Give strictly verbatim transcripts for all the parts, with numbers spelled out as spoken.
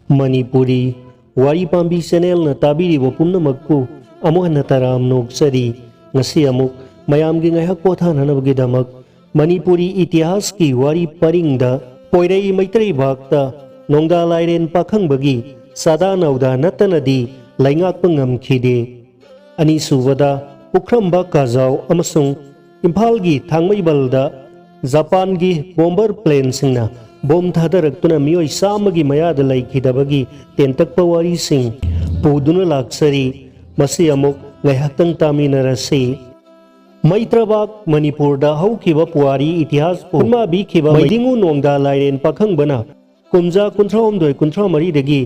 ꯃꯅꯤꯄꯨꯔꯤ ꯋꯥꯔꯤ ꯄꯥꯝꯕꯤ ꯆꯦꯅꯦꯜꯅ ꯇꯥꯕꯤꯔꯤꯕ ꯄꯨꯝꯅꯃꯛꯄꯨ ꯑꯃꯨꯛ ꯍꯟꯅ ꯇꯔꯥꯝꯅ ꯑꯣꯛꯆꯔꯤ꯫ ꯉꯁꯤ ꯑꯃꯨꯛ ꯃꯌꯥꯝꯒꯤ ꯉꯥꯏꯍꯥꯛ ꯄꯣꯊꯥꯅꯅꯕꯒꯤꯗꯃꯛ ꯃꯅꯤꯄꯨꯔꯤ ꯏꯇꯤꯍꯥꯁꯀꯤ ꯋꯥꯔꯤ ꯄꯔꯤꯡꯗ ꯄꯣꯏꯔꯩ ꯃꯩꯇ꯭ꯔꯩꯕꯥꯛꯇ ꯅꯣꯡꯗꯥ ꯂꯥꯏꯔꯦꯟ ꯄꯥꯈꯪꯕꯒꯤ ꯆꯥꯗꯥ ꯅꯥꯎꯗꯥ ꯅꯠꯇꯅꯗꯤ ꯂꯩꯉꯥꯛꯄ ꯉꯝꯈꯤꯗꯦ꯫ ꯑꯅꯤꯁꯨꯕꯗ ꯄꯨꯈ꯭ꯔꯝꯕ ꯀꯥꯖꯥꯎ ꯑꯃꯁꯨꯡ ꯏꯝꯐꯥꯜꯒꯤ ꯊꯥꯡꯃꯩꯕꯜꯗ ꯖꯄꯥꯟꯒꯤ ꯕꯣꯝꯕꯔ ꯄ꯭ꯂꯦꯟꯁꯤꯡꯅ ꯕꯣꯝ ꯊꯥꯗꯔꯛꯇꯨꯅ ꯃꯤꯑꯣꯏ ꯆꯥꯝꯃꯒꯤ ꯃꯌꯥꯗ ꯂꯩꯈꯤꯗꯕꯒꯤ ꯇꯦꯟꯇꯛꯄ ꯋꯥꯔꯤꯁꯤꯡ ꯄꯨꯗꯨꯅ ꯂꯥꯛꯆꯔꯤ꯫ ꯃꯁꯤ ꯑꯃꯨꯛ ꯉꯥꯏꯍꯥꯛꯇꯪ ꯇꯥꯃꯤꯟꯅꯔꯁꯤ꯫ ꯃꯩꯇ꯭ꯔꯕꯥꯛ ꯃꯅꯤꯄꯨꯔꯗ ꯍꯧꯈꯤꯕ ꯄꯨꯋꯥꯔꯤ ꯏꯇꯤꯍꯥꯁꯄꯨ ꯈꯨꯟꯃꯥꯕꯤꯈꯤꯕ ꯃꯩꯗꯤꯡꯉꯨ ꯅꯣꯡꯗꯥ ꯂꯥꯏꯔꯦꯟ ꯄꯥꯈꯪꯕꯅ ꯀꯨꯝꯖꯥ ꯀꯨꯟꯊ꯭ꯔꯥꯍꯨꯝꯗꯣꯏ ꯀꯨꯟꯊ꯭ꯔꯥ ꯃꯔꯤꯗꯒꯤ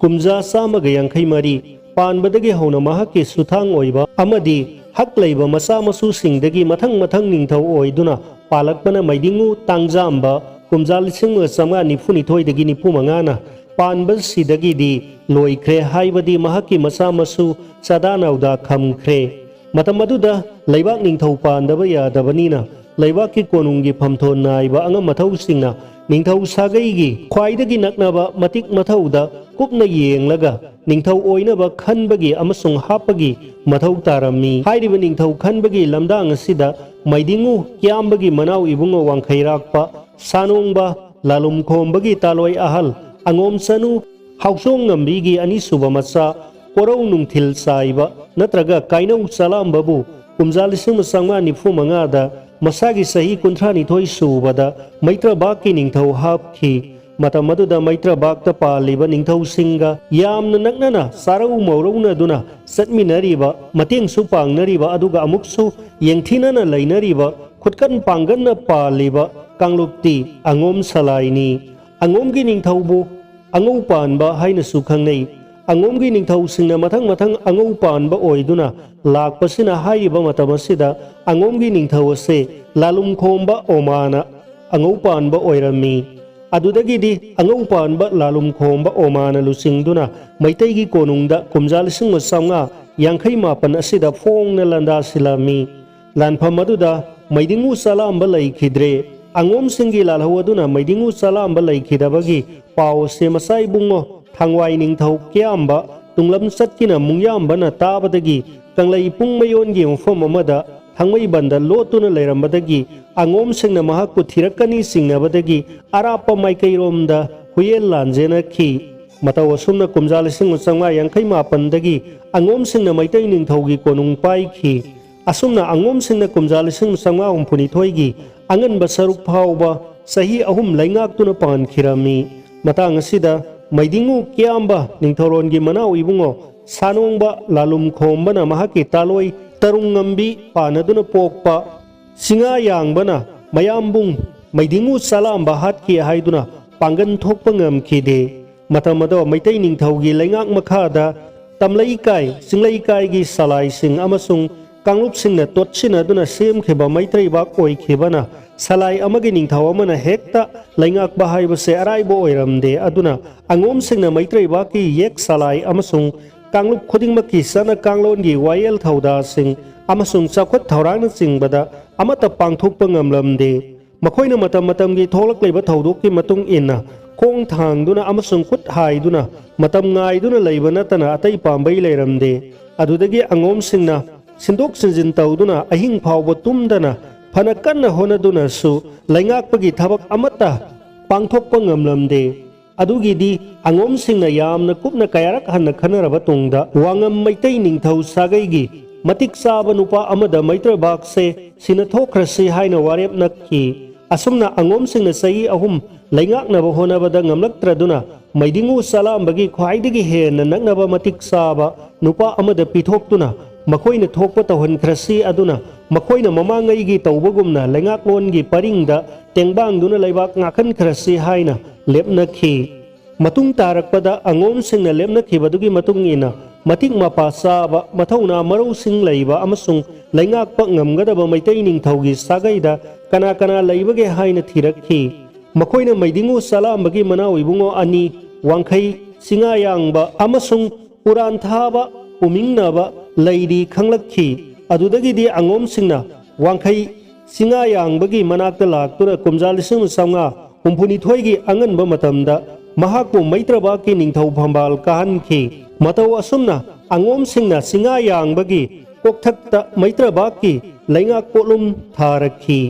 ꯀꯨꯝꯖꯥ ꯆꯥꯝꯃꯒ ꯌꯥꯡꯈꯩ ꯃꯔꯤ ꯄꯥꯟꯕꯗꯒꯤ ꯍꯧꯅ ꯃꯍꯥꯛꯀꯤ ꯁꯨꯊꯥꯡ ꯑꯣꯏꯕ ꯑꯃꯗꯤ ꯍꯛ ꯂꯩꯕ ꯃꯆꯥ ꯃꯁꯨꯁꯤꯡꯗꯒꯤ ꯃꯊꯪ ꯃꯊꯪ ꯅꯤꯡꯊꯧ ꯑꯣꯏꯗꯨꯅ ꯄꯥꯜꯂꯛꯄꯅ ꯃꯩꯗꯤꯡꯉꯨ ꯇꯥꯡꯖꯥꯝꯕ ꯀꯨꯝꯖꯥ ꯂꯤꯁꯤꯡ ꯑꯃꯒ ꯆꯥꯝꯃꯉꯥ ꯅꯤꯐꯨ ꯅꯤꯊꯣꯏꯗꯒꯤ ꯅꯤꯐꯨ ꯃꯉꯥꯅ ꯄꯥꯟꯕꯁꯤꯗꯒꯤꯗꯤ ꯂꯣꯏꯈ꯭ꯔꯦ, ꯍꯥꯏꯕꯗꯤ ꯃꯍꯥꯛꯀꯤ ꯃꯆꯥ ꯃꯁꯨ ꯆꯥꯗꯥ ꯅꯥꯎꯗꯥ ꯈꯝꯈ꯭ꯔꯦ꯫ ꯃꯇꯝ ꯑꯗꯨꯗ ꯂꯩꯕꯥꯛ ꯅꯤꯡꯊꯧ ꯄꯥꯟꯗꯕ ꯌꯥꯗꯕꯅꯤꯅ ꯂꯩꯕꯥꯛꯀꯤ ꯀꯣꯅꯨꯡꯒꯤ ꯐꯝꯊꯣꯟ ꯅꯥꯏꯕ ꯑꯉꯝ ꯑꯊꯧꯁꯤꯡꯅ ꯅꯤꯡꯊꯧ ꯁꯥꯒꯩꯒꯤ ꯈ꯭ꯋꯥꯏꯗꯒꯤ ꯅꯛꯅꯕ ꯃꯇꯤꯛ ꯃꯊꯧꯗ ꯀꯨꯞꯅ ꯌꯦꯡꯂꯒ ꯅꯤꯡꯊꯧ ꯑꯣꯏꯅꯕ ꯈꯟꯕꯒꯤ ꯑꯃꯁꯨꯡ ꯍꯥꯞꯄꯒꯤ ꯃꯊꯧ ꯇꯥꯔꯝꯃꯤ꯫ ꯍꯥꯏꯔꯤꯕ ꯅꯤꯡꯊꯧ ꯈꯟꯕꯒꯤ ꯂꯝꯗꯥꯡ ꯑꯁꯤꯗ ꯃꯩꯗꯤꯡꯉꯨ ꯀꯤꯌꯥꯝꯕꯒꯤ ꯃꯅꯥꯎ ꯏꯕꯨꯡꯉꯣ ꯋꯥꯡꯈꯩꯔꯥꯛꯄ, ꯁꯥꯅꯣꯡꯕ, ꯂꯥꯂꯨꯝꯈꯣꯝꯕꯒꯤ ꯇꯥꯂꯣꯏ ꯑꯍꯜ, ꯑꯉꯣꯝ ꯆꯅꯨ, ꯍꯥꯎꯆꯣꯡ ꯉꯝꯕꯤꯒꯤ ꯑꯅꯤꯁꯨꯕ ꯃꯆꯥ, ꯀꯣꯔꯧ ꯅꯨꯡꯊꯤꯜ ꯆꯥꯏꯕ ꯅꯠꯇ꯭ꯔꯒ ꯀꯥꯏꯅꯧ ꯆꯂꯥꯝꯕꯕꯨ ꯀꯨꯝꯖꯥ ꯂꯤꯁꯤꯡ ꯑꯃ ꯆꯥꯝꯃꯉꯥ ꯅꯤꯐꯨ ꯃꯉꯥꯗ ꯃꯁꯥꯒꯤ ꯆꯍꯤ ꯀꯨꯟꯊ꯭ꯔꯥꯅꯤꯊꯣꯏ ꯁꯨꯕꯗ ꯃꯩꯇ꯭ꯔꯕꯥꯛꯀꯤ ꯅꯤꯡꯊꯧ ꯍꯥꯞꯈꯤ꯫ ꯃꯇꯝ ꯑꯗꯨꯗ ꯃꯩꯇ꯭ꯔꯕꯥꯛꯇ ꯄꯥꯜꯂꯤꯕ ꯅꯤꯡꯊꯧꯁꯤꯡꯒ ꯌꯥꯝꯅ ꯅꯛꯅꯅ ꯆꯥꯔꯧ ꯃꯧꯔꯧꯅꯗꯨꯅ ꯆꯠꯃꯤꯟꯅꯔꯤꯕ, ꯃꯇꯦꯡꯁꯨ ꯄꯥꯡꯅꯔꯤꯕ, ꯑꯗꯨꯒ ꯑꯃꯨꯛꯁꯨ ꯌꯦꯡꯊꯤꯅꯅ ꯂꯩꯅꯔꯤꯕ, ꯈꯨꯠꯀꯟ ꯄꯥꯡꯒꯟꯅ ꯄꯥꯜꯂꯤꯕ ꯀꯥꯡꯂꯨꯞꯇꯤ ꯑꯉꯣꯝ ꯁꯂꯥꯏꯅꯤ꯫ ꯑꯉꯣꯝꯒꯤ ꯅꯤꯡꯊꯧꯕꯨ ꯑꯉꯧ ꯄꯥꯟꯕ ꯍꯥꯏꯅꯁꯨ ꯈꯪꯅꯩ꯫ ꯑꯉꯣꯝꯒꯤ ꯅꯤꯡꯊꯧꯁꯤꯡꯅ ꯃꯊꯪ ꯃꯊꯪ ꯑꯉꯧ ꯄꯥꯟꯕ ꯑꯣꯏꯗꯨꯅ ꯂꯥꯛꯄꯁꯤꯅ ꯍꯥꯏꯔꯤꯕ ꯃꯇꯝ ꯑꯁꯤꯗ ꯑꯉꯣꯝꯒꯤ ꯅꯤꯡꯊꯧ ꯑꯁꯦ ꯂꯥꯂꯨꯝꯈꯣꯝꯕ ꯑꯣꯃꯥꯅ ꯑꯉꯧ ꯄꯥꯟꯕ ꯑꯣꯏꯔꯝꯃꯤ꯫ ꯑꯗꯨꯗꯒꯤꯗꯤ ꯑꯉꯧ ꯄꯥꯟꯕ ꯂꯥꯂꯨꯝꯈꯣꯝꯕ ꯑꯣꯃꯥꯅ ꯂꯨꯆꯤꯡꯗꯨꯅ ꯃꯩꯇꯩꯒꯤ ꯀꯣꯅꯨꯡꯗ ꯀꯨꯝꯖꯥ ꯂꯤꯁꯤꯡ ꯑꯃ ꯆꯥꯝꯃꯉꯥ ꯌꯥꯡꯈꯩ ꯃꯥꯄꯟ ꯑꯁꯤꯗ ꯐꯣꯡꯅ ꯂꯥꯟꯗꯥꯁꯤꯜꯂꯝꯃꯤ꯫ ꯂꯥꯟꯐꯝ ꯑꯗꯨꯗ ꯃꯩꯗꯤꯡꯉꯨ ꯆꯂꯥꯝꯕ ꯂꯩꯈꯤꯗ꯭ꯔꯦ꯫ ꯑꯉꯣꯝꯁꯤꯡꯒꯤ ꯂꯥꯜꯍꯧ ꯑꯗꯨꯅ ꯃꯩꯗꯤꯡꯉꯨ ꯆꯂꯥꯝꯕ ꯂꯩꯈꯤꯗꯕꯒꯤ ꯄꯥꯎ ꯑꯁꯤ ꯃꯆꯥ ꯏꯕꯨꯡꯉꯣ ꯊꯥꯡꯋꯥꯏ ꯅꯤꯡꯊꯧ ꯀꯤꯌꯥꯝꯕ ꯇꯨꯡꯂꯝ ꯆꯠꯀꯤꯅ ꯃꯨꯡꯌꯥꯝꯕꯅ ꯇꯥꯕꯗꯒꯤ ꯀꯪꯂꯩ ꯄꯨꯡ ꯃꯌꯣꯟꯒꯤ ꯃꯐꯝ ꯑꯃꯗ ꯊꯥꯡꯃꯩꯕꯟꯗ ꯂꯣꯠꯇꯨꯅ ꯂꯩꯔꯝꯕꯗꯒꯤ ꯑꯉꯣꯝꯁꯤꯡꯅ ꯃꯍꯥꯛꯄꯨ ꯊꯤꯔꯛꯀꯅꯤ ꯆꯤꯡꯅꯕꯗꯒꯤ ꯑꯔꯥꯞꯄ ꯃꯥꯏꯀꯩꯔꯣꯝꯗ ꯍꯨꯌꯦꯟ ꯂꯥꯟꯖꯦꯟꯅꯈꯤ꯫ ꯃꯇꯧ ꯑꯁꯨꯝꯅ ꯀꯨꯝꯖꯥ ꯂꯤꯁꯤꯡ ꯑꯃ ꯆꯥꯝꯃꯉꯥ ꯌꯥꯡꯈꯩ ꯃꯥꯄꯟꯗꯒꯤ ꯑꯉꯣꯝꯁꯤꯡꯅ ꯃꯩꯇꯩ ꯅꯤꯡꯊꯧꯒꯤ ꯀꯣꯅꯨꯡ ꯄꯥꯏꯈꯤ꯫ ꯑꯁꯨꯝꯅ ꯑꯉꯣꯝꯁꯤꯡꯅ ꯀꯨꯝꯖꯥ ꯂꯤꯁꯤꯡ ꯑꯃ ꯆꯥꯝꯃꯉꯥ ꯍꯨꯝꯐꯨꯅꯤꯊꯣꯏꯒꯤ ꯑꯉꯟꯕ ꯁꯔꯨꯛ ꯐꯥꯎꯕ ꯆꯍꯤ ꯑꯍꯨꯝ ꯂꯩꯉꯥꯛꯇꯨꯅ ꯄꯥꯟꯈꯤꯔꯝꯃꯤ꯫ ꯃꯇꯥꯡ ꯑꯁꯤꯗ ꯃꯩꯗꯤꯡꯉꯨ ꯀꯤꯌꯥꯝꯕ ꯅꯤꯡꯊꯧꯔꯣꯟꯒꯤ ꯃꯅꯥꯎ ꯏꯕꯨꯡꯉꯣ ꯁꯥꯅꯣꯡꯕ ꯂꯥꯂꯨꯝ ꯈꯣꯝꯕꯅ ꯃꯍꯥꯛꯀꯤ ꯇꯥꯂꯣꯏ ꯇꯔꯨꯡ ꯉꯝꯕꯤ ꯄꯥꯟꯅꯗꯨꯅ ꯄꯣꯛꯄ ꯆꯤꯡꯉꯥ ꯌꯥꯡꯕꯅ ꯃꯌꯥꯝꯕꯨꯡ ꯃꯩꯗꯤꯡꯉꯨ ꯆꯂꯥꯝꯕ ꯍꯥꯠꯈꯤ ꯍꯥꯏꯗꯨꯅ ꯄꯥꯡꯒꯟ ꯊꯣꯛꯄ ꯉꯝꯈꯤꯗꯦ꯫ ꯃꯇꯝ ꯑꯗꯣ ꯃꯩꯇꯩ ꯅꯤꯡꯊꯧꯒꯤ ꯂꯩꯉꯥꯛ ꯃꯈꯥꯗ ꯇꯝꯂꯩꯀꯥꯏ, ꯆꯤꯡꯂꯩꯀꯥꯏꯒꯤ ꯁꯂꯥꯏꯁꯤꯡ ꯑꯃꯁꯨꯡ ꯀꯥꯡꯂꯨꯞꯁꯤꯡꯅ ꯇꯣꯠꯁꯤꯟꯅꯗꯨꯅ ꯁꯦꯝꯈꯤꯕ ꯃꯩꯇꯩꯕꯥꯛ ꯑꯣꯏꯈꯤꯕꯅ ꯁꯂꯥꯏ ꯑꯃꯒꯤ ꯅꯤꯡꯊꯧ ꯑꯃꯅ ꯍꯦꯛꯇ ꯂꯩꯉꯥꯛꯄ ꯍꯥꯏꯕꯁꯦ ꯑꯔꯥꯏꯕ ꯑꯣꯏꯔꯝꯗꯦ꯫ ꯑꯗꯨꯅ ꯑꯉꯣꯝꯁꯤꯡꯅ ꯃꯩꯇꯩꯕꯥꯛꯀꯤ ꯌꯦꯛ ꯁꯂꯥꯏ ꯑꯃꯁꯨꯡ ꯀꯥꯡꯂꯨꯞ ꯈꯨꯗꯤꯡꯃꯛꯀꯤ ꯆꯠꯅ ꯀꯥꯡꯂꯣꯟꯒꯤ ꯋꯥꯌꯦꯜ ꯊꯧꯗꯥꯁꯤꯡ ꯑꯃꯁꯨꯡ ꯆꯥꯎꯈꯠ ꯊꯧꯔꯥꯡꯅꯆꯤꯡꯕꯗ ꯑꯃꯠꯇ ꯄꯥꯡꯊꯣꯛꯄ ꯉꯝꯂꯝꯗꯦ꯫ ꯃꯈꯣꯏꯅ ꯃꯇꯝ ꯃꯇꯝꯒꯤ ꯊꯣꯛꯂꯛꯂꯤꯕ ꯊꯧꯗꯣꯛꯀꯤ ꯃꯇꯨꯡ ꯏꯟꯅ ꯈꯣꯡ ꯊꯥꯡꯗꯨꯅ ꯑꯃꯁꯨꯡ ꯈꯨꯠ ꯍꯥꯏꯗꯨꯅ ꯃꯇꯝ ꯉꯥꯏꯗꯨꯅ ꯂꯩꯕ ꯅꯠꯇꯅ ꯑꯇꯩ ꯄꯥꯝꯕꯩ ꯂꯩꯔꯝꯗꯦ꯫ ꯑꯗꯨꯗꯒꯤ ꯑꯉꯣꯝꯁꯤꯡꯅ ꯁꯤꯟꯗꯣꯛ ꯁꯤꯟꯖꯤꯟ ꯇꯧꯗꯨꯅ ꯑꯍꯤꯡ ꯐꯥꯎꯕ ꯇꯨꯝꯗꯅ ꯐꯅ ꯀꯟꯅ ꯍꯣꯠꯅꯗꯨꯅꯁꯨ ꯂꯩꯉꯥꯛꯄꯒꯤ ꯊꯕꯛ ꯑꯃꯠꯇ ꯄꯥꯡꯊꯣꯛꯄ ꯉꯝꯂꯝꯗꯦ꯫ ꯑꯗꯨꯒꯤꯗꯤ ꯑꯉꯣꯝꯁꯤꯡꯅ ꯌꯥꯝꯅ ꯀꯨꯞꯅ ꯀꯌꯥꯔꯛ ꯍꯟꯅ ꯈꯟꯅꯔꯕ ꯇꯨꯡꯗ ꯋꯥꯉꯝ ꯃꯩꯇꯩ ꯅꯤꯡꯊꯧ ꯁꯥꯒꯩꯒꯤ ꯃꯇꯤꯛ ꯆꯥꯕ ꯅꯨꯄꯥ ꯑꯃꯗ ꯃꯩꯇ꯭ꯔꯕꯥꯛꯁꯦ ꯁꯤꯅ ꯊꯣꯛꯈ꯭ꯔꯁꯤ ꯍꯥꯏꯅ ꯋꯥꯔꯦꯞ ꯅꯛꯈꯤ꯫ ꯑꯁꯨꯝꯅ ꯑꯉꯣꯝꯁꯤꯡꯅ ꯆꯍꯤ ꯑꯍꯨꯝ ꯂꯩꯉꯥꯛꯅꯕ ꯍꯣꯠꯅꯕꯗ ꯉꯝꯂꯛꯇ꯭ꯔꯗꯨꯅ ꯃꯩꯗꯤꯡꯉꯨ ꯆꯂꯥꯝꯕꯒꯤ ꯈ꯭ꯋꯥꯏꯗꯒꯤ ꯍꯦꯟꯅ ꯅꯛꯅꯕ ꯃꯇꯤꯛ ꯆꯥꯕ ꯅꯨꯄꯥ ꯑꯃꯗ ꯄꯤꯊꯣꯛꯇꯨꯅ ꯃꯈꯣꯏꯅ ꯊꯣꯛꯄ ꯇꯧꯍꯟꯈ꯭ꯔꯁꯤ꯫ ꯑꯗꯨꯅ ꯃꯈꯣꯏꯅ ꯃꯃꯥꯡꯉꯩꯒꯤ ꯇꯧꯕꯒꯨꯝꯅ ꯂꯩꯉꯥꯛꯂꯣꯟꯒꯤ ꯄꯔꯤꯡꯗ ꯇꯦꯡꯕꯥꯡꯗꯨꯅ ꯂꯩꯕꯥꯛ ꯉꯥꯛꯍꯟꯈ꯭ꯔꯁꯤ ꯍꯥꯏꯅ ꯂꯦꯞꯅꯈꯤ꯫ ꯃꯇꯨꯡ ꯇꯥꯔꯛꯄꯗ ꯑꯉꯣꯝꯁꯤꯡꯅ ꯂꯦꯞꯅꯈꯤꯕꯗꯨꯒꯤ ꯃꯇꯨꯡ ꯏꯟꯅ ꯃꯇꯤꯛ ꯃꯄꯥ ꯆꯥꯕ, ꯃꯊꯧꯅꯥ ꯃꯔꯧꯁꯤꯡ ꯂꯩꯕ ꯑꯃꯁꯨꯡ ꯂꯩꯉꯥꯛꯄ ꯉꯝꯒꯗꯕ ꯃꯩꯇꯩ ꯅꯤꯡꯊꯧꯒꯤ ꯁꯥꯒꯩꯗ ꯀꯅꯥ ꯀꯅꯥ ꯂꯩꯕꯒꯦ ꯍꯥꯏꯅ ꯊꯤꯔꯛꯈꯤ꯫ ꯃꯈꯣꯏꯅ ꯃꯩꯗꯤꯡꯉꯨ ꯆꯂꯥꯝꯕꯒꯤ ꯃꯅꯥꯎ ꯏꯕꯨꯡꯉꯣ ꯑꯅꯤ, ꯋꯥꯡꯈꯩ ꯆꯤꯡꯉꯥꯌꯥꯡꯕ ꯑꯃꯁꯨꯡ ꯄꯨꯔꯥꯟ ꯊꯥꯕ ꯄꯨꯃꯤꯡꯅꯕ ꯂꯩꯔꯤ ꯈꯪꯂꯛꯈꯤ꯫ ꯑꯗꯨꯗꯒꯤꯗꯤ ꯑꯉꯣꯝꯁꯤꯡꯅ ꯋꯥꯡꯈꯩ ꯆꯤꯡꯉꯥꯌꯥꯡꯕꯒꯤ ꯃꯅꯥꯛꯇ ꯂꯥꯛꯇꯨꯅ ꯀꯨꯝꯖꯥ ꯂꯤꯁꯤꯡ ꯑꯃ ꯆꯥꯝꯃꯉꯥ ꯍꯨꯝꯐꯨꯅꯤꯊꯣꯏꯒꯤ ꯑꯉꯟꯕ ꯃꯇꯝꯗ ꯃꯍꯥꯛꯄꯨ ꯃꯩꯇ꯭ꯔꯕꯥꯛꯀꯤ ꯅꯤꯡꯊꯧ ꯐꯝꯕꯥꯜ ꯀꯥꯍꯟꯈꯤ꯫ ꯃꯇꯧ ꯑꯁꯨꯝꯅ ꯑꯉꯣꯝꯁꯤꯡꯅ ꯆꯤꯡꯉꯥ ꯌꯥꯡꯕꯒꯤ ꯀꯣꯛꯊꯛꯇ ꯃꯩꯇ꯭ꯔꯕꯥꯛꯀꯤ ꯂꯩꯉꯥꯛ ꯄꯣꯠꯂꯨꯝ ꯊꯥꯔꯛꯈꯤ꯫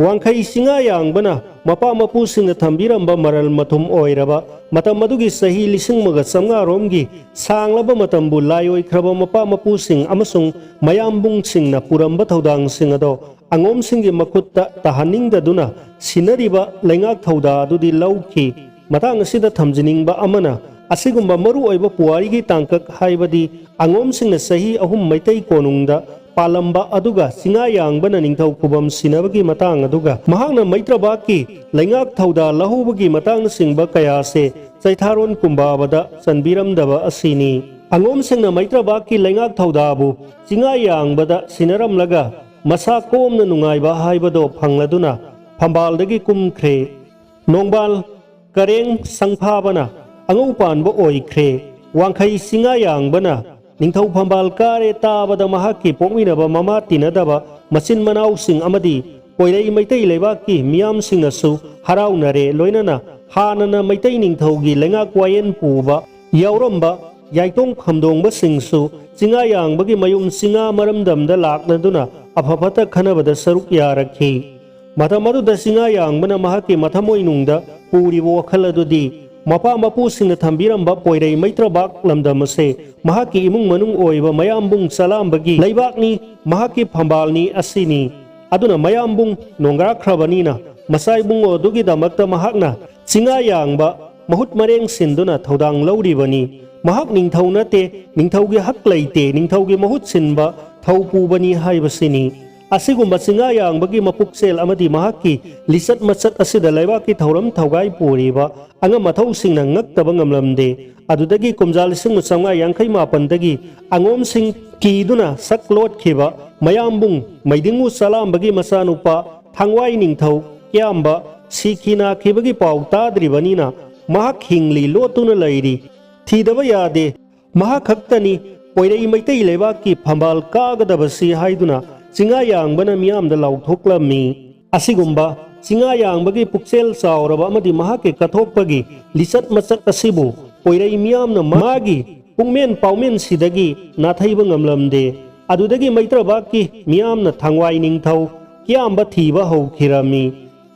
ꯋꯥꯡꯈꯩ ꯆꯤꯡꯉꯥ ꯌꯥꯡꯕꯅ ꯃꯄꯥ ꯃꯄꯨꯁꯤꯡꯅ ꯊꯝꯕꯤꯔꯝꯕ ꯃꯔꯜ ꯃꯊꯨꯝ ꯑꯣꯏꯔꯕ ꯃꯇꯝ ꯑꯗꯨꯒꯤ ꯆꯍꯤ ꯂꯤꯁꯤꯡ ꯑꯃꯒ ꯆꯥꯝꯃꯉꯥ ꯔꯣꯝꯒꯤ ꯁꯥꯡꯂꯕ ꯃꯇꯝꯕꯨ ꯂꯥꯏ ꯑꯣꯏꯈ꯭ꯔꯕ ꯃꯄꯥ ꯃꯄꯨꯁꯤꯡ ꯑꯃꯁꯨꯡ ꯃꯌꯥꯝꯕꯨꯡꯁꯤꯡꯅ ꯄꯨꯔꯝꯕ ꯊꯧꯗꯥꯡꯁꯤꯡ ꯑꯗꯣ ꯑꯉꯣꯝꯁꯤꯡꯒꯤ ꯃꯈꯨꯠꯇ ꯇꯥꯍꯟꯅꯤꯡꯗꯗꯨꯅ ꯁꯤꯟꯅꯔꯤꯕ ꯂꯩꯉꯥꯛ ꯊꯧꯗꯥ ꯑꯗꯨꯗꯤ ꯂꯧꯈꯤ꯫ ꯃꯇꯥꯡ ꯑꯁꯤꯗ ꯊꯝꯖꯅꯤꯡꯕ ꯑꯃꯅ, ꯑꯁꯤꯒꯨꯝꯕ ꯃꯔꯨꯑꯣꯏꯕ ꯄꯨꯋꯥꯔꯤꯒꯤ ꯇꯥꯡꯀꯛ ꯍꯥꯏꯕꯗꯤ ꯑꯉꯣꯝꯁꯤꯡꯅ ꯆꯍꯤ ꯑꯍꯨꯝ ꯃꯩꯇꯩ ꯀꯣꯅꯨꯡꯗ ꯄꯥꯜꯂꯝꯕ ꯑꯗꯨꯒ ꯆꯤꯡꯉꯥ ꯌꯥꯡꯕꯅ ꯅꯤꯡꯊꯧ ꯈꯨꯕꯝ ꯁꯤꯟꯅꯕꯒꯤ ꯃꯇꯥꯡ ꯑꯗꯨꯒ ꯃꯍꯥꯛꯅ ꯃꯩꯇ꯭ꯔꯕꯥꯛꯀꯤ ꯂꯩꯉꯥꯛ ꯊꯧꯗꯥ ꯂꯧꯍꯧꯕꯒꯤ ꯃꯇꯥꯡꯅꯆꯤꯡꯕ ꯀꯌꯥꯁꯦ ꯆꯩꯊꯥꯔꯣꯟ ꯀꯨꯝꯕꯥꯕꯗ ꯆꯟꯕꯤꯔꯝꯗꯕ ꯑꯁꯤꯅꯤ꯫ ꯑꯉꯣꯝꯁꯤꯡꯅ ꯃꯩꯇ꯭ꯔꯕꯥꯛꯀꯤ ꯂꯩꯉꯥꯛ ꯊꯧꯗꯥꯕꯨ ꯆꯤꯡꯉꯥ ꯌꯥꯡꯕꯗ ꯁꯤꯟꯅꯔꯝꯂꯒ ꯃꯁꯥ ꯀꯣꯝꯅ ꯅꯨꯡꯉꯥꯏꯕ ꯍꯥꯏꯕꯗꯣ ꯐꯪꯂꯗꯨꯅ ꯐꯝꯕꯥꯜꯗꯒꯤ ꯀꯨꯝꯈ꯭ꯔꯦ꯫ ꯅꯣꯡꯕꯥꯜ ꯀꯔꯦꯡ ꯁꯪꯐꯥꯕꯅ ꯑꯉꯧ ꯄꯥꯟꯕ ꯑꯣꯏꯈ꯭ꯔꯦ꯫ ꯋꯥꯡꯈꯩ ꯆꯤꯡꯉꯥ ꯌꯥꯡꯕꯅ ꯅꯤꯡꯊꯧ ꯐꯝꯕꯥꯜ ꯀꯥꯔꯦ ꯇꯥꯕꯗ ꯃꯍꯥꯛꯀꯤ ꯄꯣꯛꯃꯤꯟꯅꯕ ꯃꯃꯥ ꯇꯤꯟꯅꯗꯕ ꯃꯆꯤꯟ ꯃꯅꯥꯎꯁꯤꯡ ꯑꯃꯗꯤ ꯀꯣꯏꯔꯩ ꯃꯩꯇꯩ ꯂꯩꯕꯥꯛꯀꯤ ꯃꯤꯌꯥꯝꯁꯤꯡꯅꯁꯨ ꯍꯔꯥꯎꯅꯔꯦ꯫ ꯂꯣꯏꯅꯅ ꯍꯥꯟꯅꯅ ꯃꯩꯇꯩ ꯅꯤꯡꯊꯧꯒꯤ ꯂꯩꯉꯥꯛ ꯋꯥꯌꯦꯜ ꯄꯨꯕ ꯌꯥꯎꯔꯝꯕ ꯌꯥꯏꯇꯣꯡ ꯈꯝꯗꯣꯡꯕꯁꯤꯡꯁꯨ ꯆꯤꯡꯉꯥ ꯌꯥꯡꯕꯒꯤ ꯃꯌꯨꯝ ꯆꯤꯡꯉꯥ ꯃꯔꯝꯗꯝꯗ ꯂꯥꯛꯂꯗꯨꯅ ꯑꯐ ꯐꯠꯇ ꯈꯟꯅꯕꯗ ꯁꯔꯨꯛ ꯌꯥꯔꯛꯈꯤ꯫ ꯃꯇꯝ ꯑꯗꯨꯗ ꯆꯤꯡꯉꯥ ꯌꯥꯡꯕꯅ ꯃꯍꯥꯛꯀꯤ ꯃꯊꯃꯣꯏꯅꯨꯡꯗ ꯄꯨꯔꯤꯕ ꯋꯥꯈꯜ ꯑꯗꯨꯗꯤ ꯃꯄꯥ ꯃꯄꯨꯁꯤꯡꯅ ꯊꯝꯕꯤꯔꯝꯕ ꯄꯣꯏꯔꯩ ꯃꯩꯇ꯭ꯔꯕꯥꯛ ꯂꯝꯗꯝ ꯑꯁꯦ ꯃꯍꯥꯛꯀꯤ ꯏꯃꯨꯡ ꯃꯅꯨꯡ ꯑꯣꯏꯕ ꯃꯌꯥꯝꯕꯨꯡ ꯆꯂꯥꯝꯕꯒꯤ ꯂꯩꯕꯥꯛꯅꯤ, ꯃꯍꯥꯛꯀꯤ ꯐꯝꯕꯥꯜꯅꯤ ꯑꯁꯤꯅꯤ꯫ ꯑꯗꯨꯅ ꯃꯌꯥꯝꯕꯨꯡ ꯅꯣꯡꯒ꯭ꯔꯥꯈ꯭ꯔꯕꯅꯤꯅ ꯃꯆꯥ ꯏꯕꯨꯡꯉꯣ ꯑꯗꯨꯒꯤꯗꯃꯛꯇ ꯃꯍꯥꯛꯅ ꯆꯤꯡꯉꯥ ꯌꯥꯡꯕ ꯃꯍꯨꯠ ꯃꯔꯦꯡ ꯁꯤꯟꯗꯨꯅ ꯊꯧꯗꯥꯡ ꯂꯧꯔꯤꯕꯅꯤ꯫ ꯃꯍꯥꯛ ꯅꯤꯡꯊꯧ ꯅꯠꯇꯦ, ꯅꯤꯡꯊꯧꯒꯤ ꯍꯛ ꯂꯩꯇꯦ, ꯅꯤꯡꯊꯧꯒꯤ ꯃꯍꯨꯠ ꯁꯤꯟꯕ ꯊꯧ ꯄꯨꯕꯅꯤ ꯍꯥꯏꯕꯁꯤꯅꯤ꯫ ꯑꯁꯤꯒꯨꯝꯕ ꯆꯤꯡꯉꯥ ꯌꯥꯡꯕꯒꯤ ꯃꯄꯨꯛꯆꯦꯜ ꯑꯃꯗꯤ ꯃꯍꯥꯛꯀꯤ ꯂꯤꯆꯠ ꯃꯆꯠ ꯑꯁꯤꯗ ꯂꯩꯕꯥꯛꯀꯤ ꯊꯧꯔꯝ ꯊꯧꯒꯥꯏ ꯄꯨꯔꯤꯕ ꯑꯉꯝ ꯑꯊꯧꯁꯤꯡꯅ ꯉꯛꯇꯕ ꯉꯝꯂꯝꯗꯦ꯫ ꯑꯗꯨꯗꯒꯤ ꯀꯨꯝꯖꯥ ꯂꯤꯁꯤꯡ ꯑꯃ ꯆꯥꯝꯃꯉꯥ ꯌꯥꯡꯈꯩ ꯃꯥꯄꯟꯗꯒꯤ ꯑꯉꯣꯝꯁꯤꯡ ꯀꯤꯗꯨꯅ ꯁꯛ ꯂꯣꯠꯈꯤꯕ ꯃꯌꯥꯝꯕꯨꯡ ꯃꯩꯗꯤꯡꯉꯨ ꯆꯂꯥꯝꯕꯒꯤ ꯃꯆꯥꯅꯨꯄꯥ ꯊꯥꯡꯋꯥꯏ ꯅꯤꯡꯊꯧ ꯀꯌꯥꯝꯕ ꯁꯤꯈꯤ ꯅꯥꯈꯤꯕꯒꯤ ꯄꯥꯎ ꯇꯥꯗ꯭ꯔꯤꯕꯅꯤꯅ ꯃꯍꯥꯛ ꯍꯤꯡꯂꯤ ꯂꯣꯠꯇꯨꯅ ꯂꯩꯔꯤ꯫ ꯊꯤꯗꯕ ꯌꯥꯗꯦ꯫ ꯃꯍꯥꯛ ꯈꯛꯇꯅꯤ ꯄꯣꯏꯔꯩ ꯃꯩꯇꯩ ꯂꯩꯕꯥꯛꯀꯤ ꯐꯝꯕꯥꯜ ꯀꯥꯒꯗꯕꯁꯤ ꯍꯥꯏꯗꯨꯅ ꯆꯤꯡꯉꯥ ꯌꯥꯡꯕꯅ ꯃꯤꯌꯥꯝꯗ ꯂꯥꯎꯊꯣꯛꯂꯝꯃꯤ꯫ ꯑꯁꯤꯒꯨꯝꯕ ꯆꯤꯡꯉꯥ ꯌꯥꯡꯕꯒꯤ ꯄꯨꯛꯆꯦꯜ ꯆꯥꯎꯔꯕ ꯑꯃꯗꯤ ꯃꯍꯥꯛꯀꯤ ꯀꯠꯊꯣꯛꯄꯒꯤ ꯂꯤꯆꯠ ꯃꯆꯠ ꯑꯁꯤꯕꯨ ꯄꯣꯏꯔꯩ ꯃꯤꯌꯥꯝꯅ ꯃꯥꯒꯤ ꯄꯨꯛꯃꯦꯟ ꯄꯥꯎꯃꯦꯟꯁꯤꯗꯒꯤ ꯅꯥꯊꯩꯕ ꯉꯝꯂꯝꯗꯦ꯫ ꯑꯗꯨꯗꯒꯤ ꯃꯩꯇ꯭ꯔꯕꯥꯛꯀꯤ ꯃꯤꯌꯥꯝꯅ ꯊꯥꯡꯋꯥꯏ ꯅꯤꯡꯊꯧ ꯀꯤꯌꯥꯝꯕ ꯊꯤꯕ ꯍꯧꯈꯤꯔꯝꯃꯤ꯫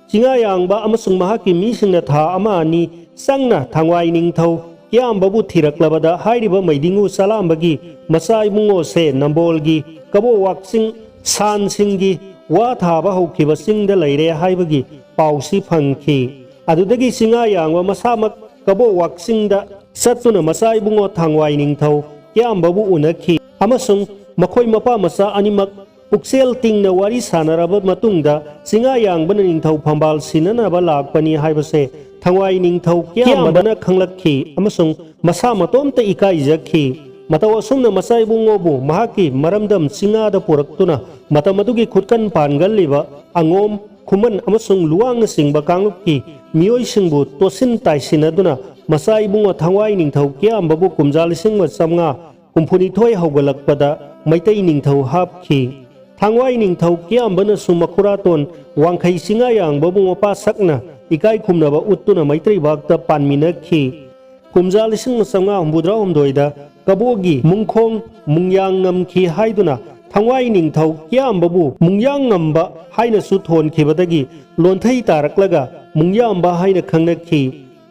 ꯆꯤꯡꯉꯥ ꯌꯥꯡꯕ ꯑꯃꯁꯨꯡ ꯃꯍꯥꯛꯀꯤ ꯃꯤꯁꯤꯡꯅ ꯊꯥ ꯑꯃ ꯑꯅꯤ ꯆꯪꯅ ꯊꯥꯡꯋꯥꯏ ꯅꯤꯡꯊꯧ ꯀꯤꯌꯥꯝꯕꯕꯨ ꯊꯤꯔꯛꯂꯕꯗ ꯍꯥꯏꯔꯤꯕ ꯃꯩꯗꯤꯡꯉꯨ ꯆꯂꯥꯝꯕꯒꯤ ꯃꯆꯥ ꯏꯕꯨꯡꯉꯣꯁꯦ ꯅꯝꯕꯣꯜꯒꯤ ꯀꯕꯣꯛ ꯋꯥꯛꯆꯤꯡ ꯁꯥꯟꯁꯤꯡꯒꯤ ꯋꯥ ꯊꯥꯕ ꯍꯧꯈꯤꯕ ꯆꯤꯡꯗ ꯂꯩꯔꯦ ꯍꯥꯏꯕꯒꯤ ꯄꯥꯎꯁꯤ ꯐꯪꯈꯤ꯫ ꯑꯗꯨꯗꯒꯤ ꯆꯤꯡꯉꯥ ꯌꯥꯡꯕ ꯃꯁꯥꯃꯛ ꯀꯕꯣꯛ ꯋꯥꯛꯆꯤꯡꯗ ꯆꯠꯇꯨꯅ ꯃꯆꯥ ꯏꯕꯨꯡꯉꯣ ꯊꯥꯡꯋꯥꯏ ꯅꯤꯡꯊꯧ ꯀꯤꯌꯥꯝꯕꯕꯨ ꯎꯅꯈꯤ ꯑꯃꯁꯨꯡ ꯃꯈꯣꯏ ꯃꯄꯥ ꯃꯆꯥ ꯑꯅꯤꯃꯛ ꯄꯨꯛꯆꯦꯜ ꯇꯤꯡꯅ ꯋꯥꯔꯤ ꯁꯥꯟꯅꯔꯕ ꯃꯇꯨꯡꯗ ꯆꯤꯡꯉꯥ ꯌꯥꯡꯕꯅ ꯅꯤꯡꯊꯧ ꯐꯝꯕꯥꯜ ꯁꯤꯟꯅꯅꯕ ꯂꯥꯛꯄꯅꯤ ꯍꯥꯏꯕꯁꯦ ꯊꯥꯡꯋꯥꯏ ꯅꯤꯡꯊꯧ ꯀꯤꯌꯥꯝꯕꯅ ꯈꯪꯂꯛꯈꯤ ꯑꯃꯁꯨꯡ ꯃꯁꯥ ꯃꯇꯣꯝꯇ ꯏꯀꯥꯏꯖꯈꯤ꯫ ꯃꯇꯧ ꯑꯁꯨꯝꯅ ꯃꯆꯥ ꯏꯕꯨꯡꯉꯣꯕꯨ ꯃꯍꯥꯛꯀꯤ ꯃꯔꯝꯗꯝ ꯆꯤꯡꯉꯥꯗ ꯄꯨꯔꯛꯇꯨꯅ ꯃꯇꯝ ꯑꯗꯨꯒꯤ ꯈꯨꯠꯀꯟ ꯄꯥꯟꯒꯜꯂꯤꯕ ꯑꯉꯣꯝ, ꯈꯨꯃꯟ ꯑꯃꯁꯨꯡ ꯂꯨꯋꯥꯡꯅꯆꯤꯡꯕ ꯀꯥꯡꯂꯨꯞꯀꯤ ꯃꯤꯑꯣꯏꯁꯤꯡꯕꯨ ꯇꯣꯠꯁꯤꯟ ꯇꯥꯏꯁꯤꯟꯅꯗꯨꯅ ꯃꯆꯥ ꯏꯕꯨꯡꯉꯣ ꯊꯥꯡꯋꯥꯏ ꯅꯤꯡꯊꯧ ꯀꯤꯌꯥꯝꯕꯕꯨ ꯀꯨꯝꯖꯥ ꯂꯤꯁꯤꯡ ꯑꯃ ꯆꯥꯝꯃꯉꯥ ꯍꯨꯝꯐꯨꯅꯤꯊꯣꯏ ꯍꯧꯒꯠꯂꯛꯄꯗ ꯃꯩꯇꯩ ꯅꯤꯡꯊꯧ ꯍꯥꯞꯈꯤ꯫ ꯊꯥꯡꯋꯥꯏ ꯅꯤꯡꯊꯧ ꯀꯤꯌꯥꯝꯕꯅꯁꯨ ꯃꯈꯨꯔꯥꯇꯣꯟ ꯋꯥꯡꯈꯩ ꯆꯤꯡꯉꯥ ꯌꯥꯡꯕꯕꯨ ꯃꯄꯥ ꯁꯛꯅ ꯏꯀꯥꯏ ꯈꯨꯝꯅꯕ ꯎꯠꯇꯨꯅ ꯃꯩꯇ꯭ꯔꯩꯕꯥꯛꯇ ꯄꯥꯟꯃꯤꯟꯅꯈꯤ꯫ ꯀꯨꯝꯖꯥ ꯂꯤꯁꯤꯡ ꯑꯃ ꯆꯥꯝꯃꯉꯥ ꯍꯨꯝꯐꯨꯇꯔꯥꯍꯨꯝꯗꯣꯏꯗ ꯀꯕꯣꯛꯒꯤ ꯃꯨꯡꯈꯣꯡ ꯃꯨꯡꯌꯥꯡ ꯉꯝꯈꯤ ꯍꯥꯏꯗꯨꯅ ꯊꯥꯡꯋꯥꯏ ꯅꯤꯡꯊꯧ ꯀꯤꯌꯥꯝꯕꯕꯨ ꯃꯨꯡꯌꯥꯡ ꯉꯝꯕ ꯍꯥꯏꯅꯁꯨ ꯊꯣꯟꯈꯤꯕꯗꯒꯤ ꯂꯣꯟꯊꯩ ꯇꯥꯔꯛꯂꯒ ꯃꯨꯡꯌꯥꯝꯕ ꯍꯥꯏꯅ ꯈꯪꯅꯈꯤ꯫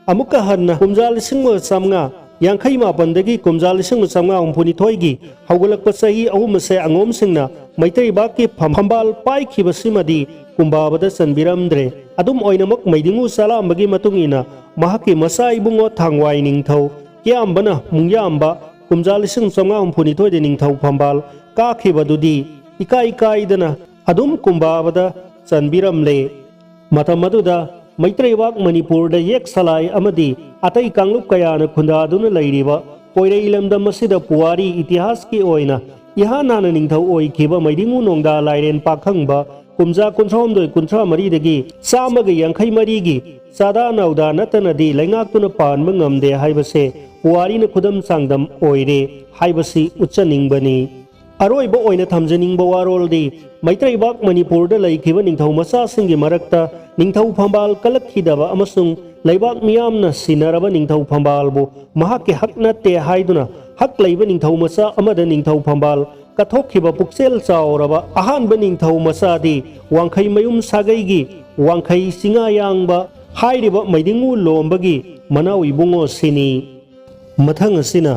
ꯑꯃꯨꯛꯀ ꯍꯟꯅ ꯀꯨꯝꯖꯥ ꯂꯤꯁꯤꯡ ꯑꯃꯒ ꯆꯥꯝꯃꯉꯥ ꯌꯥꯡꯈꯩ ꯃꯥꯄꯟꯗꯒꯤ ꯀꯨꯝꯖꯥ ꯂꯤꯁꯤꯡ ꯑꯃꯒ ꯆꯥꯝꯃꯉꯥ ꯍꯨꯝꯐꯨꯅꯤꯊꯣꯏꯒꯤ ꯍꯧꯒꯠꯂꯛꯄ ꯆꯍꯤ ꯑꯍꯨꯝ ꯑꯁꯦ ꯑꯉꯣꯝꯁꯤꯡꯅ ꯃꯩꯇꯩꯕꯥꯛꯀꯤ ꯐꯝ-, ꯐꯝꯕꯥꯜ ꯄꯥꯏꯈꯤꯕꯁꯤꯃꯗꯤ ꯀꯨꯝꯕꯥꯕꯗ ꯆꯟꯕꯤꯔꯝꯗ꯭ꯔꯦ꯫ ꯑꯗꯨꯝ ꯑꯣꯏꯅꯃꯛ ꯃꯩꯗꯤꯡꯉꯨ ꯆꯂꯥꯝꯕꯒꯤ ꯃꯇꯨꯡ ꯏꯟꯅ ꯃꯍꯥꯛꯀꯤ ꯃꯆꯥ ꯏꯕꯨꯡꯉꯣ ꯊꯥꯡꯋꯥꯏ ꯅꯤꯡꯊꯧ ꯀꯤꯌꯥꯝꯕꯅ ꯃꯨꯡꯌꯥꯝꯕ ꯀꯨꯝꯖꯥ ꯂꯤꯁꯤꯡ ꯑꯃ ꯆꯥꯝꯃꯉꯥ ꯍꯨꯝꯐꯨꯅꯤꯊꯣꯏꯗ ꯅꯤꯡꯊꯧ ꯐꯝꯕꯥꯜ ꯀꯥꯈꯤꯕꯗꯨꯗꯤ ꯏꯀꯥꯏ ꯀꯥꯏꯗꯅ ꯑꯗꯨꯝ ꯀꯨꯝꯕꯥꯕꯗ ꯆꯟꯕꯤꯔꯝꯂꯦ꯫ ꯃꯇꯝ ꯑꯗꯨꯗ ꯃꯩꯇꯩꯕꯥꯛ ꯃꯅꯤꯄꯨꯔꯗ ꯌꯦꯛ ꯁꯂꯥꯏ ꯑꯃꯗꯤ ꯑꯇꯩ ꯀꯥꯡꯂꯨꯞ ꯀꯌꯥꯅ ꯈꯨꯟꯗꯥꯗꯨꯅ ꯂꯩꯔꯤꯕ ꯄꯣꯏꯔꯩ ꯂꯝꯗꯝ ꯑꯁꯤꯗ ꯄꯨꯋꯥꯔꯤ ꯏꯇꯤꯍꯥꯁꯀꯤ ꯑꯣꯏꯅ ꯏꯍꯥꯟ ꯍꯥꯟꯅ ꯅꯤꯡꯊꯧ ꯑꯣꯏꯈꯤꯕ ꯃꯩꯗꯤꯡꯉꯨ ꯅꯣꯡꯗꯥ ꯂꯥꯏꯔꯦꯟ ꯄꯥꯈꯪꯕ ꯀꯨꯝꯖꯥ ꯀꯨꯟꯊ꯭ꯔꯥꯍꯨꯝꯗꯣꯏ ꯀꯨꯟꯊ꯭ꯔꯥ ꯃꯔꯤꯗꯒꯤ ꯆꯥꯝꯃꯒ ꯌꯥꯡꯈꯩ ꯃꯔꯤꯒꯤ ꯆꯥꯗꯥ ꯅꯥꯎꯗꯥ ꯅꯠꯇꯅꯗꯤ ꯂꯩꯉꯥꯛꯇꯨꯅ ꯄꯥꯟꯕ ꯉꯝꯗꯦ ꯍꯥꯏꯕꯁꯦ ꯄꯨꯋꯥꯔꯤꯅ ꯈꯨꯗꯝ ꯆꯥꯡꯗꯝ ꯑꯣꯏꯔꯦ ꯍꯥꯏꯕꯁꯤ ꯎꯠꯆꯅꯤꯡꯕꯅꯤ꯫ ꯑꯔꯣꯏꯕ ꯑꯣꯏꯅ ꯊꯝꯖꯅꯤꯡꯕ ꯋꯥꯔꯣꯜꯗꯤ, ꯃꯩꯇꯩꯕꯥꯛ ꯃꯅꯤꯄꯨꯔꯗ ꯂꯩꯈꯤꯕ ꯅꯤꯡꯊꯧ ꯃꯆꯥꯁꯤꯡꯒꯤ ꯃꯔꯛꯇ ꯅꯤꯡꯊꯧ ꯐꯝꯕꯥꯜ ꯀꯜꯂꯛꯈꯤꯗꯕ ꯑꯃꯁꯨꯡ ꯂꯩꯕꯥꯛ ꯃꯤꯌꯥꯝꯅ ꯁꯤꯟꯅꯔꯕ ꯅꯤꯡꯊꯧ ꯐꯝꯕꯥꯜꯕꯨ ꯃꯍꯥꯛꯀꯤ ꯍꯛ ꯅꯠꯇꯦ ꯍꯥꯏꯗꯨꯅ ꯍꯛ ꯂꯩꯕ ꯅꯤꯡꯊꯧ ꯃꯆꯥ ꯑꯃꯗ ꯅꯤꯡꯊꯧ ꯐꯝꯕꯥꯜ ꯀꯠꯊꯣꯛꯈꯤꯕ ꯄꯨꯛꯆꯦꯜ ꯆꯥꯎꯔꯕ ꯑꯍꯥꯟꯕ ꯅꯤꯡꯊꯧ ꯃꯆꯥꯗꯤ ꯋꯥꯡꯈꯩ ꯃꯌꯨꯝ ꯁꯥꯒꯩꯒꯤ ꯋꯥꯡꯈꯩ ꯆꯤꯉꯥꯌꯥꯡꯕ ꯍꯥꯏꯔꯤꯕ ꯃꯩꯗꯤꯡꯉꯨ ꯂꯣꯝꯕꯒꯤ ꯃꯅꯥꯎ ꯏꯕꯨꯡꯉꯣꯁꯤꯅꯤ꯫ ꯃꯊꯪ ꯑꯁꯤꯅ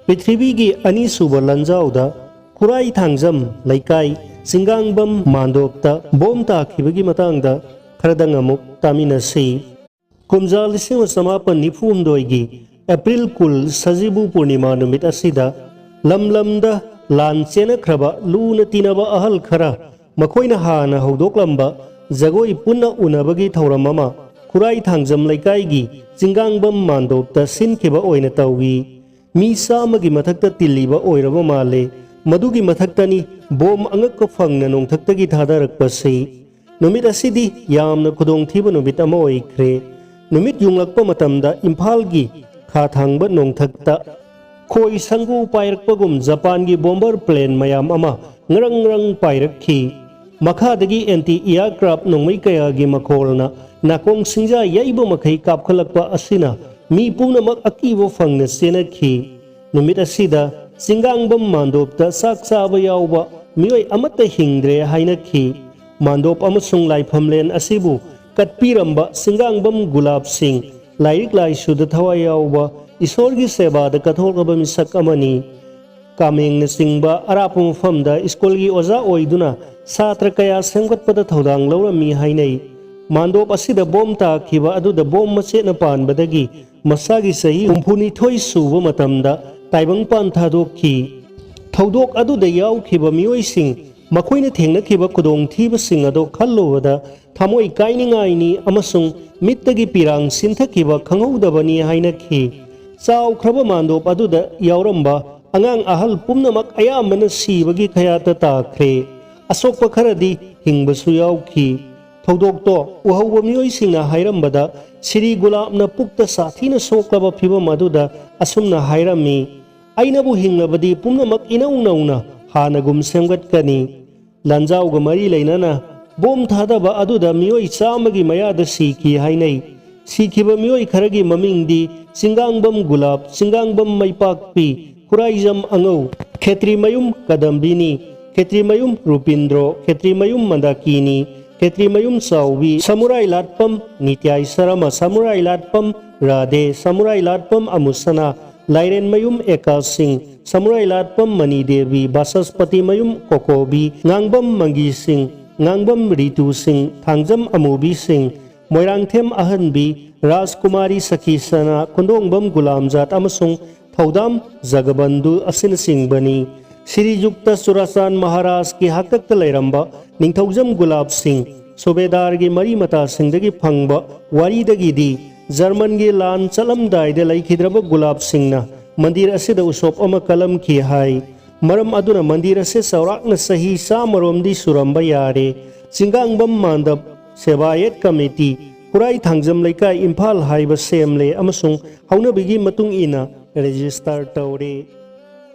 ꯄ꯭ꯔꯤꯊꯤꯕꯤꯒꯤ ꯑꯅꯤꯁꯨꯕ ꯂꯥꯟꯖꯥꯎꯗ ꯈꯨꯔꯥꯏ ꯊꯥꯡꯖꯝ ꯂꯩꯀꯥꯏ ꯆꯤꯡꯒꯥꯡꯕꯝ ꯃꯥꯟꯗꯣꯞꯇ ꯕꯣꯝ ꯇꯥꯈꯤꯕꯒꯤ ꯃꯇꯥꯡꯗ ꯈꯔꯗꯪ ꯑꯃꯨꯛ ꯇꯥꯃꯤꯟꯅꯁꯤ꯫ ꯀꯨꯝꯖꯥ ꯂꯤꯁꯤꯡ ꯑꯃ ꯆꯃꯥꯄꯟ ꯅꯤꯐꯨ ꯍꯨꯝꯗꯣꯏꯒꯤ ꯑꯦꯄ꯭ꯔꯤꯜ ꯀꯨꯟ ꯁꯖꯤꯕꯨ ꯄꯨꯔꯅꯤꯃꯥ ꯅꯨꯃꯤꯠ ꯑꯁꯤꯗ ꯂꯝ ꯂꯝꯗ ꯂꯥꯟ ꯆꯦꯟꯅꯈ꯭ꯔꯕ ꯂꯨꯅ ꯇꯤꯟꯅꯕ ꯑꯍꯜ ꯈꯔ, ꯃꯈꯣꯏꯅ ꯍꯥꯟꯅ ꯍꯧꯗꯣꯛꯂꯝꯕ ꯖꯒꯣꯏ ꯄꯨꯟꯅ ꯎꯅꯕꯒꯤ ꯊꯧꯔꯝ ꯑꯃ ꯈꯨꯔꯥꯏ ꯊꯥꯡꯖꯝ ꯂꯩꯀꯥꯏꯒꯤ ꯆꯤꯡꯒꯥꯡꯕꯝ ꯃꯥꯟꯗꯣꯞꯇ ꯁꯤꯟꯈꯤꯕ ꯑꯣꯏꯅ ꯇꯧꯏ꯫ ꯃꯤ ꯆꯥꯝꯃꯒꯤ ꯃꯊꯛꯇ ꯇꯤꯜꯂꯤꯕ ꯑꯣꯏꯔꯕ ꯃꯥꯜꯂꯦ꯫ ꯃꯗꯨꯒꯤ ꯃꯊꯛꯇꯅꯤ ꯕꯣꯝ ꯑꯉꯛꯄ ꯐꯪꯅ ꯅꯣꯡꯊꯛꯇꯒꯤ ꯊꯥꯗꯔꯛꯄꯁꯤ꯫ ꯅꯨꯃꯤꯠ ꯑꯁꯤꯗꯤ ꯌꯥꯝꯅ ꯈꯨꯗꯣꯡꯊꯤꯕ ꯅꯨꯃꯤꯠ ꯑꯃ ꯑꯣꯏꯈ꯭ꯔꯦ꯫ ꯅꯨꯃꯤꯠ ꯌꯨꯡꯂꯛꯄ ꯃꯇꯝꯗ ꯏꯝꯐꯥꯜꯒꯤ ꯈꯥ ꯊꯥꯡꯕ ꯅꯣꯡꯊꯛꯇ ꯈꯣꯏ ꯁꯪꯒꯨ ꯄꯥꯏꯔꯛꯄꯒꯨꯝ ꯖꯄꯥꯟꯒꯤ ꯕꯣꯝꯕꯔ ꯄ꯭ꯂꯦꯟ ꯃꯌꯥꯝ ꯑꯃ ꯉꯔꯪ ꯉꯔꯪ ꯄꯥꯏꯔꯛꯈꯤ꯫ ꯃꯈꯥꯗꯒꯤ ꯑꯦꯟꯇꯤ ꯑꯦꯌꯥꯔꯀ꯭ꯔꯥꯐ ꯅꯣꯡꯃꯩ ꯀꯌꯥꯒꯤ ꯃꯈꯣꯜꯅ ꯅꯥꯀꯣꯡ ꯁꯤꯡꯖꯥ ꯌꯩꯕ ꯃꯈꯩ ꯀꯥꯞꯈꯠꯂꯛꯄ ꯑꯁꯤꯅ ꯃꯤ ꯄꯨꯝꯅꯃꯛ ꯑꯀꯤꯕ ꯐꯪꯅ ꯆꯦꯟꯅꯈꯤ꯫ ꯅꯨꯃꯤꯠ ꯑꯁꯤꯗ ꯆꯤꯡꯒꯥꯡꯕꯝ ꯃꯥꯟꯗꯣꯞꯇ ꯆꯥꯛ ꯆꯥꯕ ꯌꯥꯎꯕ ꯃꯤꯑꯣꯏ ꯑꯃꯠꯇ ꯍꯤꯡꯗ꯭ꯔꯦ ꯍꯥꯏꯅꯈꯤ꯫ ꯃꯥꯟꯗꯣꯞ ꯑꯃꯁꯨꯡ ꯂꯥꯏꯐꯝꯂꯦꯟ ꯑꯁꯤꯕꯨ ꯀꯠꯄꯤꯔꯝꯕ ꯆꯤꯡꯒꯥꯡꯕꯝ ꯒꯨꯂꯥꯞ ꯁꯤꯡ, ꯂꯥꯏꯔꯤꯛ ꯂꯥꯏꯁꯨꯗ ꯊꯋꯥꯏ ꯌꯥꯎꯕ, ꯏꯁꯣꯔꯒꯤ ꯁꯦꯕꯥꯗ ꯀꯠꯊꯣꯛꯂꯕ ꯃꯤꯁꯛ ꯑꯃꯅꯤ꯫ ꯀꯥꯃꯦꯡꯅꯆꯤꯡꯕ ꯑꯔꯥꯞꯄ ꯃꯐꯝꯗ ꯁ꯭ꯀꯨꯜꯒꯤ ꯑꯣꯖꯥ ꯑꯣꯏꯗꯨꯅ ꯁꯥꯇ꯭ꯔ ꯀꯌꯥ ꯁꯦꯝꯒꯠꯄꯗ ꯊꯧꯗꯥꯡ ꯂꯧꯔꯝꯃꯤ ꯍꯥꯏꯅꯩ꯫ ꯃꯥꯟꯗꯣꯞ ꯑꯁꯤꯗ ꯕꯣꯝ ꯇꯥꯈꯤꯕ ꯑꯗꯨꯗ ꯕꯣꯝ ꯃꯆꯦꯠꯅ ꯄꯥꯟꯕꯗꯒꯤ ꯃꯁꯥꯒꯤ ꯆꯍꯤ ꯍꯨꯝꯐꯨꯅꯤꯊꯣꯏ ꯁꯨꯕ ꯃꯇꯝꯗ ꯇꯥꯏꯕꯪꯄꯥꯟ ꯊꯥꯗꯣꯛꯈꯤ꯫ ꯊꯧꯗꯣꯛ ꯑꯗꯨꯗ ꯌꯥꯎꯈꯤꯕ ꯃꯤꯑꯣꯏꯁꯤꯡ, ꯃꯈꯣꯏꯅ ꯊꯦꯡꯅꯈꯤꯕ ꯈꯨꯗꯣꯡꯊꯤꯕꯁꯤꯡ ꯑꯗꯨ ꯈꯜꯂꯨꯕꯗ ꯊꯃꯣꯏ ꯀꯥꯏꯅꯤꯡꯉꯥꯏꯅꯤ ꯑꯃꯁꯨꯡ ꯃꯤꯠꯇꯒꯤ ꯄꯤꯔꯥꯡ ꯆꯤꯟꯊꯈꯤꯕ ꯈꯪꯍꯧꯗꯕꯅꯤ ꯍꯥꯏꯅꯈꯤ꯫ ꯆꯥꯎꯈ꯭ꯔꯕ ꯃꯥꯟꯗꯣꯞ ꯑꯗꯨꯗ ꯌꯥꯎꯔꯝꯕ ꯑꯉꯥꯡ ꯑꯍꯜ ꯄꯨꯝꯅꯃꯛ ꯑꯌꯥꯝꯕꯅ ꯁꯤꯕꯒꯤ ꯀꯌꯥꯠꯇ ꯇꯥꯈ꯭ꯔꯦ꯫ ꯑꯁꯣꯛꯄ ꯈꯔꯗꯤ ꯍꯤꯡꯕꯁꯨ ꯌꯥꯎꯈꯤ꯫ ꯊꯧꯗꯣꯛꯇꯣ ꯎꯍꯧꯕ ꯃꯤꯑꯣꯏꯁꯤꯡꯅ ꯍꯥꯏꯔꯝꯕꯗ, ꯁꯤꯔꯤ ꯒꯨꯂꯥꯞꯅ ꯄꯨꯛꯇ ꯁꯥꯊꯤꯅ ꯁꯣꯛꯂꯕ ꯐꯤꯚꯝ ꯑꯗꯨꯗ ꯑꯁꯨꯝꯅ ꯍꯥꯏꯔꯝꯃꯤ, "ꯑꯩꯅꯕꯨ ꯍꯤꯡꯂꯕꯗꯤ ꯄꯨꯝꯅꯃꯛ ꯏꯅꯧ ꯅꯧꯅ ꯍꯥꯟꯅꯒꯨꯝ ꯁꯦꯝꯒꯠꯀꯅꯤ꯫ ꯂꯥꯟꯖꯥꯎꯒ ꯃꯔꯤ ꯂꯩꯅꯅ ꯕꯣꯝ ꯊꯥꯗꯕ ꯑꯗꯨꯗ ꯃꯤꯑꯣꯏ ꯆꯥꯝꯃꯒꯤ ꯃꯌꯥꯗ ꯁꯤꯈꯤ ꯍꯥꯏꯅꯩ꯫ ꯁꯤꯈꯤꯕ ꯃꯤꯑꯣꯏ ꯈꯔꯒꯤ ꯃꯃꯤꯡꯗꯤ ꯆꯤꯡꯒꯥꯡꯕꯝ ꯒꯨꯂꯥꯞ, ꯆꯤꯡꯒꯥꯡꯕꯝ ꯃꯩꯄꯥꯛꯄꯤ, ꯈꯨꯔꯥꯏꯖꯝ ꯑꯉꯧ, ꯈꯦꯇ꯭ꯔꯤꯃꯌꯨꯝ ꯀꯗꯝꯕꯤꯅꯤ, ꯈꯦꯇ꯭ꯔꯤꯃꯌꯨꯝ ꯔꯨꯄꯤꯟꯗ꯭ꯔꯣ, ꯈꯦꯇ꯭ꯔꯤꯃꯌꯨꯝ ꯃꯟꯗꯥꯀꯤꯅꯤ, ꯈꯦꯇ꯭ꯔꯤꯃꯌꯨꯝ ꯆꯥꯎꯕꯤ, ꯁꯃꯨꯔꯥꯏ ꯂꯥꯠꯄꯝ ꯅꯤꯇ꯭ꯌꯥꯏ ꯁꯔꯃ, ꯁꯃꯨꯔꯥꯏ ꯂꯥꯠꯄꯝ ꯔꯥꯙꯦ, ꯁꯃꯨꯔꯥꯏ ꯂꯥꯠꯄꯝ ꯑꯃꯨꯁꯅꯥ, ꯂꯥꯏꯔꯦꯟꯃꯌꯨꯝ ꯑꯦꯀꯥꯁ ꯁꯤꯡ, ꯁꯃꯨꯔꯥꯏ ꯂꯥꯠꯄꯝ ꯃꯅꯤ ꯗꯦꯕꯤ, ꯕꯥꯁꯁꯄꯇꯤꯃꯌꯨꯝ ꯀꯣꯀꯣꯕꯤ, ꯉꯥꯡꯕꯝ ꯃꯪꯒꯤ ꯁꯤꯡ, ꯉꯥꯡꯕꯝ ꯔꯤꯇꯨ ꯁꯤꯡ, ꯊꯥꯡꯖꯝ ꯑꯃꯨꯕꯤ ꯁꯤꯡ, ꯃꯣꯏꯔꯥꯡꯊꯦꯝ ꯑꯍꯟꯕꯤ, ꯔꯥꯖꯀꯨꯃꯥꯔꯤ ꯁꯈꯤ ꯁꯅꯥ, ꯈꯨꯟꯗꯣꯡꯕꯝ ꯒꯨꯂꯥꯝꯖꯥꯠ ꯑꯃꯁꯨꯡ ꯊꯧꯗꯥꯝ ꯖꯒꯕꯟꯗꯨ ꯑꯁꯤꯅꯆꯤꯡꯕꯅꯤ꯫ ꯁꯤꯔꯤꯖꯨꯛꯇ ꯆꯨꯔꯥꯆꯥꯟ ꯃꯍꯥꯔꯥꯖꯀꯤ ꯍꯥꯛꯇꯛꯇ ꯂꯩꯔꯝꯕ ꯅꯤꯡꯊꯧꯖꯝ ꯒꯨꯂꯥꯞ ꯁꯤꯡ, ꯁꯨꯕꯦꯗꯥꯔꯒꯤ ꯃꯔꯤ ꯃꯇꯥꯁꯤꯡꯗꯒꯤ ꯐꯪꯕ ꯋꯥꯔꯤꯗꯒꯤꯗꯤ ꯖꯔꯃꯟꯒꯤ ꯂꯥꯟ ꯆꯠꯂꯝꯗꯥꯏꯗ ꯂꯩꯈꯤꯗ꯭ꯔꯕ ꯒꯨꯂꯥꯞ ꯁꯤꯡꯅ ꯃꯟꯗꯤꯔ ꯑꯁꯤꯗ ꯎꯁꯣꯞ ꯑꯃ ꯀꯜꯂꯝꯈꯤ ꯍꯥꯏ꯫ ꯃꯔꯝ ꯑꯗꯨꯅ ꯃꯟꯗꯤꯔ ꯑꯁꯤ ꯆꯥꯎꯔꯥꯛꯅ ꯆꯍꯤ ꯆꯥꯝꯃꯔꯣꯝꯗꯤ ꯁꯨꯔꯝꯕ ꯌꯥꯔꯦ꯫ ꯆꯤꯡꯒꯥꯡꯕꯝ ꯃꯥꯟꯗꯞ ꯁꯦꯕꯥꯌꯦꯠ ꯀꯃꯤꯇꯤ, ꯈꯨꯔꯥꯏ ꯊꯥꯡꯖꯝ ꯂꯩꯀꯥꯏ, ꯏꯝꯐꯥꯜ ꯍꯥꯏꯕ ꯁꯦꯝꯂꯦ ꯑꯃꯁꯨꯡ ꯍꯧꯅꯕꯤꯒꯤ ꯃꯇꯨꯡ ꯏꯟꯅ ꯔꯦꯖꯤꯁꯇꯔ ꯇꯧꯔꯦ꯫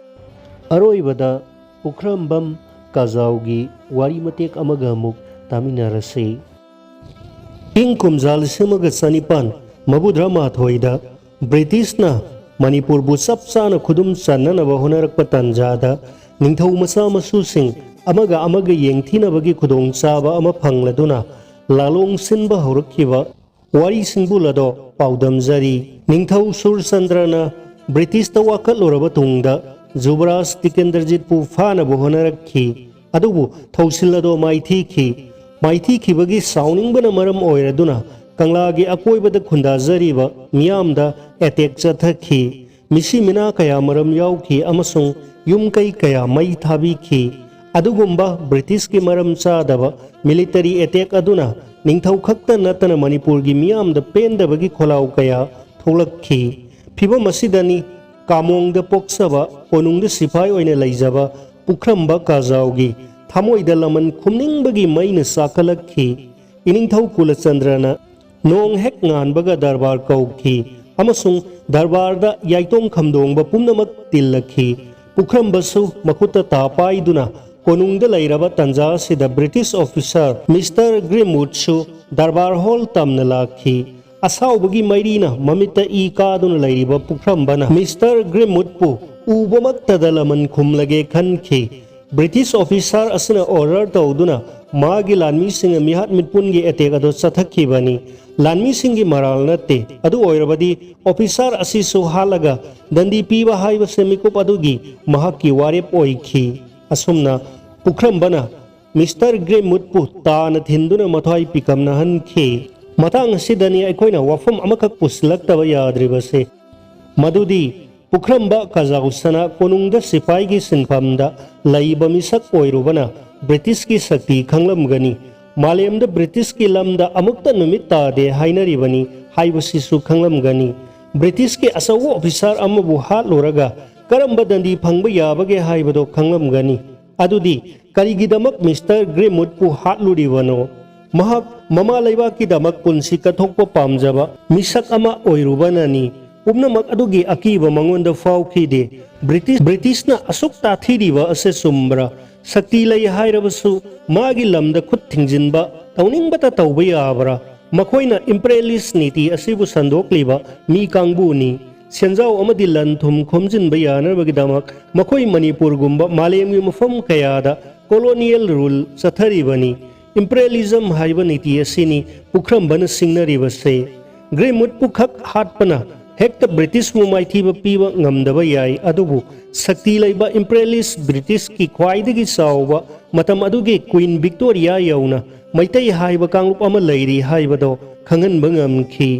ꯑꯔꯣꯏꯕꯗ ꯄꯨꯈ꯭ꯔꯝꯕꯝ ꯀꯥꯖꯥꯎꯒꯤ ꯋꯥꯔꯤ ꯃꯇꯦꯛ ꯑꯃꯒ ꯑꯃꯨꯛ ꯇꯥꯃꯤꯟꯅꯔꯁꯤ꯫ ꯏꯪ ꯀꯨꯝꯖꯥ ꯂꯤꯁꯤꯡ ꯑꯃꯒ ꯆꯅꯤꯄꯥꯟ ꯃꯧꯗ꯭ꯔꯥ ꯃꯥꯊꯣꯏꯗ ꯕ꯭ꯔꯤꯇꯤꯁꯅ ꯃꯅꯤꯄꯨꯔꯕꯨ ꯆꯞ ꯆꯥꯅ ꯈꯨꯗꯨꯝ ꯆꯟꯅꯅꯕ ꯍꯣꯠꯅꯔꯛꯄ ꯇꯥꯟꯖꯥꯗ ꯅꯤꯡꯊꯧ ꯃꯆꯥ ꯃꯁꯨꯁꯤꯡ ꯑꯃꯒ ꯑꯃꯒ ꯌꯦꯡꯊꯤꯅꯕꯒꯤ ꯈꯨꯗꯣꯡꯆꯥꯕ ꯑꯃ ꯐꯪꯂꯗꯨꯅ ꯂꯥꯂꯣꯡ ꯁꯤꯟꯕ ꯍꯧꯔꯛꯈꯤꯕ ꯋꯥꯔꯤꯁꯤꯡꯕꯨ ꯂꯗꯣ ꯄꯥꯎꯗꯝꯖꯔꯤ꯫ ꯅꯤꯡꯊꯧ ꯁꯨꯔꯆꯟꯗ꯭ꯔꯅ ꯕ꯭ꯔꯤꯇꯤꯁꯇ ꯋꯥꯀꯠꯂꯨꯔꯕ ꯇꯨꯡꯗ ꯖꯨꯕꯔꯥꯖ ꯇꯤꯀꯦꯟꯗ꯭ꯔꯖꯤꯠꯄꯨ ꯐꯥꯅꯕ ꯍꯣꯠꯅꯔꯛꯈꯤ꯫ ꯑꯗꯨꯕꯨ ꯊꯧꯁꯤꯜ ꯑꯗꯣ ꯃꯥꯏꯊꯤꯈꯤ꯫ ꯃꯥꯏꯊꯤꯈꯤꯕꯒꯤ ꯁꯥꯎꯅꯤꯡꯕꯅ ꯃꯔꯝ ꯑꯣꯏꯔꯗꯨꯅ ꯀꯪꯂꯥꯒꯤ ꯑꯀꯣꯏꯕꯗ ꯈꯨꯟꯗꯥꯖꯔꯤꯕ ꯃꯤꯌꯥꯝꯗ ꯑꯦꯇꯦꯛ ꯆꯠꯊꯈꯤ꯫ ꯃꯤꯁꯤ ꯃꯤꯅꯥ ꯀꯌꯥ ꯃꯔꯝ ꯌꯥꯎꯈꯤ ꯑꯃꯁꯨꯡ ꯌꯨꯝ ꯀꯩ ꯀꯌꯥ ꯃꯩ ꯊꯥꯕꯤꯈꯤ꯫ ꯑꯗꯨꯒꯨꯝꯕ ꯕ꯭ꯔꯤꯇꯤꯁꯀꯤ ꯃꯔꯝ ꯆꯥꯗꯕ ꯃꯤꯂꯤꯇꯔꯤ ꯑꯦꯇꯦꯛ ꯑꯗꯨꯅ ꯅꯤꯡꯊꯧ ꯈꯛꯇ ꯅꯠꯇꯅ ꯃꯅꯤꯄꯨꯔꯒꯤ ꯃꯤꯌꯥꯝꯗ ꯄꯦꯟꯗꯕꯒꯤ ꯈꯣꯜꯂꯥꯎ ꯀꯌꯥ ꯊꯣꯛꯂꯛꯈꯤ꯫ ꯐꯤꯚꯝ ꯑꯁꯤꯗꯅꯤ ꯀꯥꯃꯣꯡꯗ ꯄꯣꯛꯆꯕ, ꯀꯣꯅꯨꯡꯗ ꯁꯤꯐꯥꯏ ꯑꯣꯏꯅ ꯂꯩꯖꯕ ꯄꯨꯈ꯭ꯔꯝꯕ ꯀꯥꯖꯥꯎꯒꯤ ꯊꯃꯣꯏꯗ ꯂꯃꯟ ꯈꯨꯝꯅꯤꯡꯕꯒꯤ ꯃꯩꯅ ꯆꯥꯛꯈꯠꯂꯛꯈꯤ꯫ ꯏꯅꯤꯡꯊꯧ ꯀꯨꯂꯆꯟꯗ꯭ꯔꯅ ꯅꯣꯡ ꯍꯦꯛ ꯉꯥꯟꯕꯒ ꯗꯔꯕꯥꯔ ꯀꯧꯈꯤ ꯑꯃꯁꯨꯡ ꯗꯔꯕꯥꯔꯗ ꯌꯥꯏꯇꯣꯡ ꯈꯝꯗꯣꯡꯕ ꯄꯨꯝꯅꯃꯛ ꯇꯤꯜꯂꯛꯈꯤ꯫ ꯄꯨꯈ꯭ꯔꯝꯕꯁꯨ ꯃꯈꯨꯠꯇ ꯇꯥ ꯄꯥꯏꯗꯨꯅ ꯀꯣꯅꯨꯡꯗ ꯂꯩꯔꯕ ꯇꯟꯖꯥ ꯑꯁꯤꯗ British officer mister ꯒ꯭ꯔꯤꯝꯋꯨꯗꯁꯨ darbar hall ꯇꯝꯅ ꯂꯥꯛꯈꯤ꯫ ꯑꯁꯥꯎꯕꯒꯤ ꯃꯩꯔꯤꯅ ꯃꯃꯤꯠꯇ ꯏ ꯀꯥꯗꯨꯅ ꯂꯩꯔꯤꯕ ꯄꯨꯈ꯭ꯔꯝꯕꯅ ꯃꯤꯁꯇꯔ ꯒ꯭ꯔꯤꯝꯋꯨꯗꯄꯨ ꯎꯕꯃꯛꯇꯗ ꯂꯃꯟ ꯈꯨꯝꯂꯒꯦ ꯈꯟꯈꯤ꯫ ꯕ꯭ꯔꯤꯇꯤꯁ ꯑꯣꯐꯤꯁꯥꯔ ꯑꯁꯤꯅ ꯑꯣꯔꯗꯔ ꯇꯧꯗꯨꯅ ꯃꯥꯒꯤ ꯂꯥꯟꯃꯤꯁꯤꯡꯅ ꯃꯤꯍꯥꯠ ꯃꯤꯄꯨꯟꯒꯤ ꯑꯦꯇꯦꯛ ꯑꯗꯨ ꯆꯠꯊꯈꯤꯕꯅꯤ꯫ ꯂꯥꯟꯃꯤꯁꯤꯡꯒꯤ ꯃꯔꯥꯜ ꯅꯠꯇꯦ꯫ ꯑꯗꯨ ꯑꯣꯏꯔꯕꯗꯤ ꯑꯣꯐꯤꯁꯥꯔ ꯑꯁꯤꯁꯨ ꯍꯥꯠꯂꯒ ꯗꯟꯗꯤ ꯄꯤꯕ ꯍꯥꯏꯕꯁꯦ ꯃꯤꯀꯨꯞ ꯑꯗꯨꯒꯤ ꯃꯍꯥꯛꯀꯤ ꯋꯥꯔꯦꯞ ꯑꯣꯏꯈꯤ꯫ ꯑꯁꯨꯝꯅ ꯄꯨꯈ꯭ꯔꯝꯕꯅ ꯃꯤꯁꯇꯔ ꯒ꯭ꯔꯤꯝꯋꯨꯗꯄꯨ ꯇꯥꯅ ꯊꯤꯟꯗꯨꯅ ꯃꯊ꯭ꯋꯥꯏ ꯄꯤꯀꯝꯅꯍꯟꯈꯤ꯫ ꯃꯇꯥꯡ ꯑꯁꯤꯗꯅꯤ ꯑꯩꯈꯣꯏꯅ ꯋꯥꯐꯝ ꯑꯃꯈꯛ ꯄꯨꯁꯤꯜꯂꯛꯇꯕ ꯌꯥꯗ꯭ꯔꯤꯕꯁꯦ, ꯃꯗꯨꯗꯤ ꯄꯨꯈ꯭ꯔꯝꯕ ꯀꯖꯥꯎꯁꯅ ꯀꯣꯅꯨꯡꯗ ꯁꯤꯐꯥꯏꯒꯤ ꯁꯤꯟꯐꯝꯗ ꯂꯩꯕ ꯃꯤꯁꯛ ꯑꯣꯏꯔꯨꯕꯅ ꯕ꯭ꯔꯤꯇꯤꯁꯀꯤ ꯁꯛꯇꯤ ꯈꯪꯂꯝꯒꯅꯤ꯫ ꯃꯥꯂꯦꯝꯗ ꯕ꯭ꯔꯤꯇꯤꯁꯀꯤ ꯂꯝꯗ ꯑꯃꯨꯛꯇ ꯅꯨꯃꯤꯠ ꯇꯥꯗꯦ ꯍꯥꯏꯅꯔꯤꯕꯅꯤ ꯍꯥꯏꯕꯁꯤꯁꯨ ꯈꯪꯂꯝꯒꯅꯤ꯫ ꯕ꯭ꯔꯤꯇꯤꯁꯀꯤ ꯑꯆꯧꯕ ꯑꯣꯐꯤꯁꯥꯔ ꯑꯃꯕꯨ ꯍꯥꯠꯂꯨꯔꯒ ꯀꯔꯝꯕ ꯗꯟꯗꯤ ꯐꯪꯕ ꯌꯥꯕꯒꯦ ꯍꯥꯏꯕꯗꯣ ꯈꯪꯂꯝꯒꯅꯤ꯫ ꯑꯗꯨꯗꯤ ꯀꯔꯤꯒꯤꯗꯃꯛ ꯃꯤꯁꯇꯔ ꯒ꯭ꯔꯤꯝꯋꯨꯗꯄꯨ ꯍꯥꯠꯂꯨꯔꯤꯕꯅꯣ? ꯃꯍꯥꯛ ꯃꯃꯥ ꯂꯩꯕꯥꯛꯀꯤꯗꯃꯛ ꯄꯨꯟꯁꯤ ꯀꯠꯊꯣꯛꯄ ꯄꯥꯝꯖꯕ ꯃꯤꯁꯛ ꯑꯃ ꯑꯣꯏꯔꯨꯕꯅꯅꯤ꯫ ꯄꯨꯝꯅꯃꯛ ꯑꯗꯨꯒꯤ ꯑꯀꯤꯕ ꯃꯉꯣꯟꯗ ꯐꯥꯎꯈꯤꯗꯦ꯫ ꯕ꯭ꯔꯤꯇꯤꯁ, ꯕ꯭ꯔꯤꯇꯤꯁꯅ ꯑꯁꯨꯛ ꯇꯥꯊꯤꯔꯤꯕ ꯑꯁꯤ ꯆꯨꯝꯕ꯭ꯔꯥ? ꯁꯛꯇꯤ ꯂꯩ ꯍꯥꯏꯔꯕꯁꯨ ꯃꯥꯒꯤ ꯂꯝꯗ ꯈꯨꯠ ꯊꯤꯡꯖꯤꯟꯕ ꯇꯧꯅꯤꯡꯕꯇ ꯇꯧꯕ ꯌꯥꯕ꯭ꯔꯥ? ꯃꯈꯣꯏꯅ ꯏꯝꯄꯔꯤꯌꯦꯂꯤꯁ ꯅꯤꯇꯤ ꯑꯁꯤꯕꯨ ꯁꯟꯗꯣꯛꯂꯤꯕ ꯃꯤ ꯀꯥꯡꯕꯨꯅꯤ꯫ ꯁꯦꯟꯖꯥꯎ ꯑꯃꯗꯤ ꯂꯟ ꯊꯨꯝ ꯈꯣꯝꯖꯤꯟꯕ ꯌꯥꯅꯕꯒꯤꯗꯃꯛ ꯃꯈꯣꯏ ꯃꯅꯤꯄꯨꯔꯒꯨꯝꯕ ꯃꯥꯂꯦꯝꯒꯤ ꯃꯐꯝ ꯀꯌꯥꯗ ꯀꯣꯂꯣꯅꯤꯌꯦꯜ ꯔꯨꯜ ꯆꯠꯊꯔꯤꯕꯅꯤ꯫ ꯏꯝꯄꯔꯤꯌꯦꯂꯤꯖꯝ ꯍꯥꯏꯕ ꯅꯤꯇꯤ ꯑꯁꯤꯅꯤ ꯄꯨꯈ꯭ꯔꯝꯕꯅ ꯁꯤꯡꯅꯔꯤꯕꯁꯦ꯫ ꯒ꯭ꯔꯤꯝꯋꯨꯗꯄꯨ ꯈꯛ ꯍꯥꯠꯄꯅ ꯍꯦꯛꯇ ꯕ꯭ꯔꯤꯇꯤꯁꯄꯨ ꯃꯥꯏꯊꯤꯕ ꯄꯤꯕ ꯉꯝꯗꯕ ꯌꯥꯏ, ꯑꯗꯨꯕꯨ ꯁꯛꯇꯤ ꯂꯩꯕ ꯏꯝꯄꯔꯤꯌꯦꯂꯤꯁ ꯕ꯭ꯔꯤꯇꯤꯁꯀꯤ ꯈ꯭ꯋꯥꯏꯗꯒꯤ ꯆꯥꯎꯕ, ꯃꯇꯝ ꯑꯗꯨꯒꯤ ꯀ꯭ꯋꯤꯟ ꯚꯤꯛꯇꯣꯔꯤꯌꯥ ꯌꯧꯅ ꯃꯩꯇꯩ ꯍꯥꯏꯕ ꯀꯥꯡꯂꯨꯞ ꯑꯃ ꯂꯩꯔꯤ ꯍꯥꯏꯕꯗꯣ ꯈꯪꯍꯟꯕ ꯉꯝꯈꯤ꯫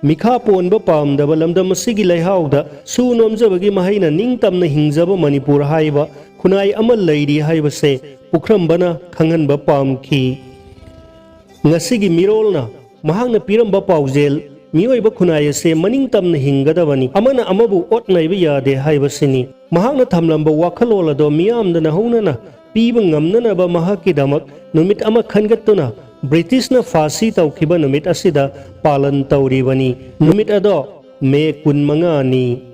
ꯃꯤꯈꯥ ꯄꯣꯟꯕ ꯄꯥꯝꯗꯕ ꯂꯝꯗꯝ ꯑꯁꯤꯒꯤ ꯂꯩꯍꯥꯎꯗ ꯁꯨ ꯅꯣꯝꯖꯕꯒꯤ ꯃꯍꯩꯅ ꯅꯤꯡꯇꯝꯅ ꯍꯤꯡꯖꯕ ꯃꯅꯤꯄꯨꯔ ꯍꯥꯏꯕ ꯈꯨꯟꯅꯥꯏ ꯑꯃ ꯂꯩꯔꯤ ꯍꯥꯏꯕꯁꯦ ꯄꯨꯈ꯭ꯔꯝꯕꯅ ꯈꯪꯍꯟꯕ ꯄꯥꯝꯈꯤ꯫ ꯉꯁꯤꯒꯤ ꯃꯤꯔꯣꯜꯅ ꯃꯍꯥꯛꯅ ꯄꯤꯔꯝꯕ ꯄꯥꯎꯖꯦꯜ, ꯃꯤꯑꯣꯏꯕ ꯈꯨꯟꯅꯥꯏ ꯑꯁꯦ ꯃꯅꯤꯡ ꯇꯝꯅ ꯍꯤꯡꯒꯗꯕꯅꯤ, ꯑꯃꯅ ꯑꯃꯕꯨ ꯑꯣꯠ ꯅꯩꯕ ꯌꯥꯗꯦ ꯍꯥꯏꯕꯁꯤꯅꯤ꯫ ꯃꯍꯥꯛꯅ ꯊꯝꯂꯝꯕ ꯋꯥꯈꯜꯂꯣꯟ ꯑꯗꯣ ꯃꯤꯌꯥꯝꯗ ꯅꯍꯧꯅꯅ ꯄꯤꯕ ꯉꯝꯅꯅꯕ ꯃꯍꯥꯛꯀꯤꯗꯃꯛ ꯅꯨꯃꯤꯠ ꯑꯃ ꯈꯟꯒꯠꯇꯨꯅ ꯕ꯭ꯔꯤꯇꯤꯁꯅ ꯐꯥꯁꯤ ꯇꯧꯈꯤꯕ ꯅꯨꯃꯤꯠ ꯑꯁꯤꯗ ꯄꯥꯂꯟ ꯇꯧꯔꯤꯕꯅꯤ꯫ ꯅꯨꯃꯤꯠ ꯑꯗꯣ ꯃꯦ ꯀꯨꯟꯃꯉꯥꯅꯤ꯫